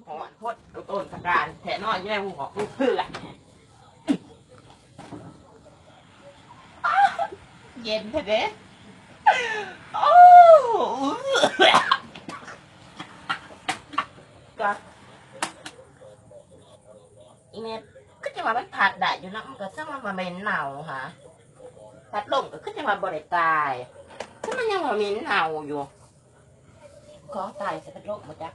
ຮ້ອນໂພດ ຕົ້ນສະການແທ້ເນາະ ຢູ່ໃນຫູຫອກຫູເພື່ອນ. ອ້າ ເຢັນແທ້ເດ້. ໂອ້ ກະ ອີແມ່ ຄືຈັ່ງວ່າມັນພັດໄດ້ຢູ່ເນາະ ມັນກະຈັ່ງວ່າບໍ່ແມ່ນເນົ່າຫາ ພັດລົມກະຄືຈັ່ງວ່າບໍ່ໄດ້ຕາຍ ຄືມັນຍັງວ່າເໝັນເນົ່າຢູ່. ຂອງຕາຍໃສ່ພັດລົມບໍ່ຈັກ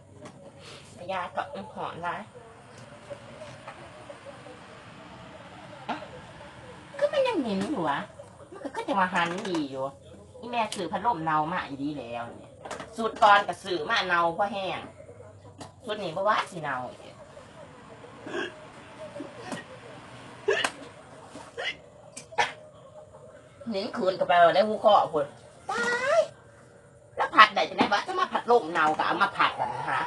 ກະຢ່າເຖາະ ມັນຮ້ອນຫຼາຍ. ອ້າ ຄືມັນຍັງເໝັນຢູ່ຫວາ ມັນກະຄືຈັ່ງວ່າຫັນດີຢູ່. ອີແມ່ຊື້ພັດລົມເນົ່າມາອີ່ຫຼີແລ້ວນີ້ ຊຸດກ່ອນກະຊື້ມາເນົ່າພໍແຮງ ຊຸດນີ້ບໍ່ວ່າຊິເນົ່າອີກ. ເໝັນຂູນກະໄປໄດ້ຫູຄໍພຸ້ນ ຕາຍ. ລະພັດໄດ້ຈັ່ງໃດວະ ຈະມາພັດລົມເນົ່າກະເອົາມາພັດບັດນີ້ຫາ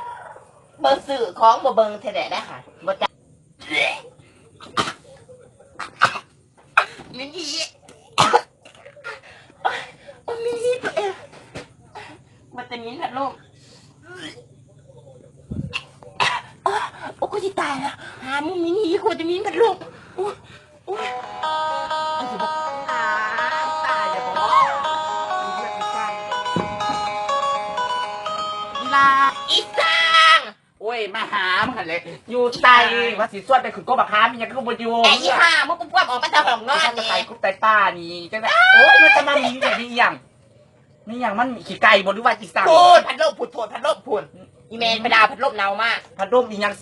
ເບິ່ງຊື້ຂອງບໍ່ເບິ່ງແທ້ແດ່ໄດ໋ຫາ ບໍ່ຈັກ. ມິນອີ ໂອ້ຍ ມິນອີຕົວເອງ ບໍ່ແຕ່ມີພັດລົມ. ໂອ້ຍ ກູຊິຕາຍລະ ຫາ ມິນອີ ກູຈະມີພັດລົມ. ໂອ້ຍ ໂອ້ຍ ອັນຊິບໍ່ ຕາຍ ຕາຍແລ້ວບໍ່ ອີ່ຫຼ້າ ອີ່ຊ່າງ. ໂອ້ຍ ມາຫາມຶງຫັ້ນແຫຼະ ຢູ່ໃສ ວ່າຊິຊວນໄປຂຶ້ນກົກບັກຂາມ ອີ່ຫຍັງຄືບໍ່ຢູ່. ແອ ອີ່ຫ່າ ມຶງກວມໆອອກມາຈາກຫ້ອງນອນນີ້ ໄປກຸບໄປປ່ານີ້ ຈັ່ງໃດ. ໂອ້ຍ ມັນຈະມາມີແບບນີ້ອີ່ຫຍັງ ມີຫຍັງ ມັນຂີ້ໄກ່ບໍ່ ຫຼືວ່າອີ່ສັງ. ພຸ້ນ ພັດລົມພຸ້ນ ພຸ້ນ ພັດລົມພຸ້ນ ອີ່ແມ່ໄປດ່າພັດລົມເນົ່າມາ. ພັດລົມອີ່ຫຍັງຊິ